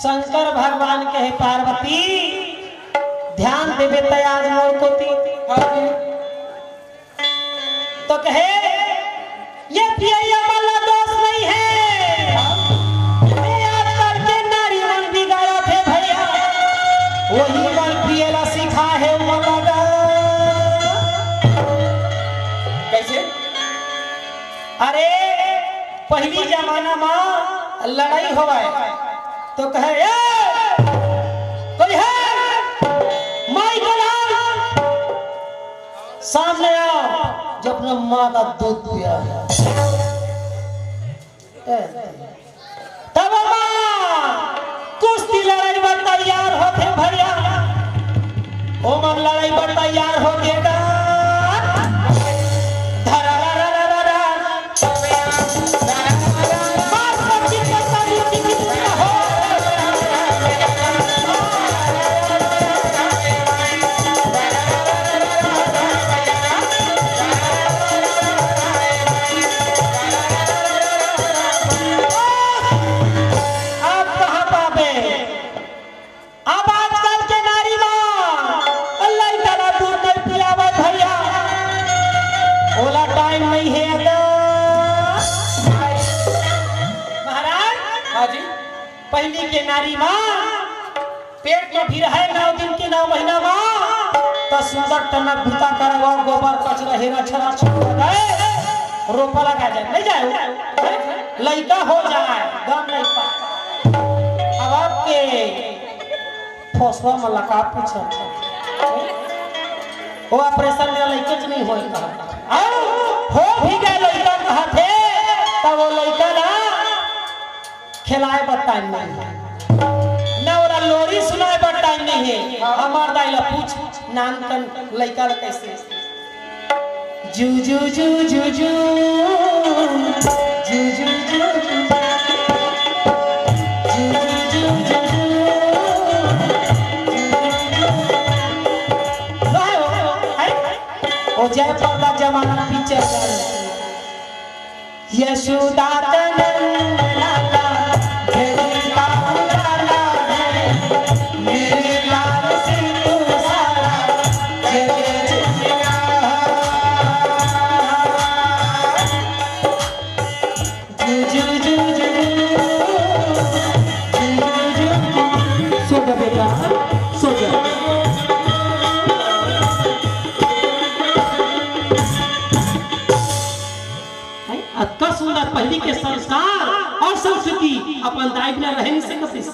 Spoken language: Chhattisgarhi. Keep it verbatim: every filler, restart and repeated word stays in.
शंकर भगवान कहे, "पार्वती, ध्यान देबे त आज मोर कोती।" तो कहे, "ये पियइया मन ला दोष नहीं है, ये आजकल के नारी मन बिगाड़त हे भैया, वही मन पिए ला सिखाए हे वो मन ला।" कैसे? अरे, पहिली जमाना म लड़ई होवय तो कहे, "ए, कोई है? माई के लाल, सामने आओ, जो अपना माँ का दूध पिया है।" ए, तब माँ कुश्ती लड़ई बर तैयार होथे भैया। ओमन लड़ई बर तैयार होथे त धरा रा रा रा रा रा। मार पट्टी करता नीति की दुनिया हो। आप कहाँ पाबे? अब आजकल के नारी मन लइका ला दूध नहीं पियावत भैया, ओला टाइम नहीं है अगर। महाराज, हाँ जी। पहली के नारी मन पेट में भी रहे नौ दिन के, नौ महीना में, तो सुंदर टनक भूता करवा, गोबर कचरा हेरा छरा छिड़का दे, रोपा लगा जाए, नहीं जाए, लइका हो जाए, गम नहीं पाए। अब आपके फोसवा में लगा पूछा, वो ऑपरेशन में लइके च नहीं होए कहा। आओ, हो भी गए लइका कहा थे, तब वो लइका ना खिलाए बर टाइम नहीं है, ना ओला लोरी सुनाए बर टाइम नहीं है। हमार दाई ला पूछ, नानकन लइका ला कैसे जू जू जू जू जू, जू जू जू जू, जू जू जू जू जू, जू जू जू। लो है, ओ, है, है। ओ जय पर्दा जमाना पिक्चर। यशोदा का नंद लाला, भेजी का उजाला है, मेरे लाल से तू सारा जग जिया। जू, जू, जू, जू, जू, जू, जू, जू। सो जा बेटा, सो जा। हैं? अतका सुंदर पहिली के संस्कार और संस्कृति अपन दाई बिना रहे नहीं सकत रहिस।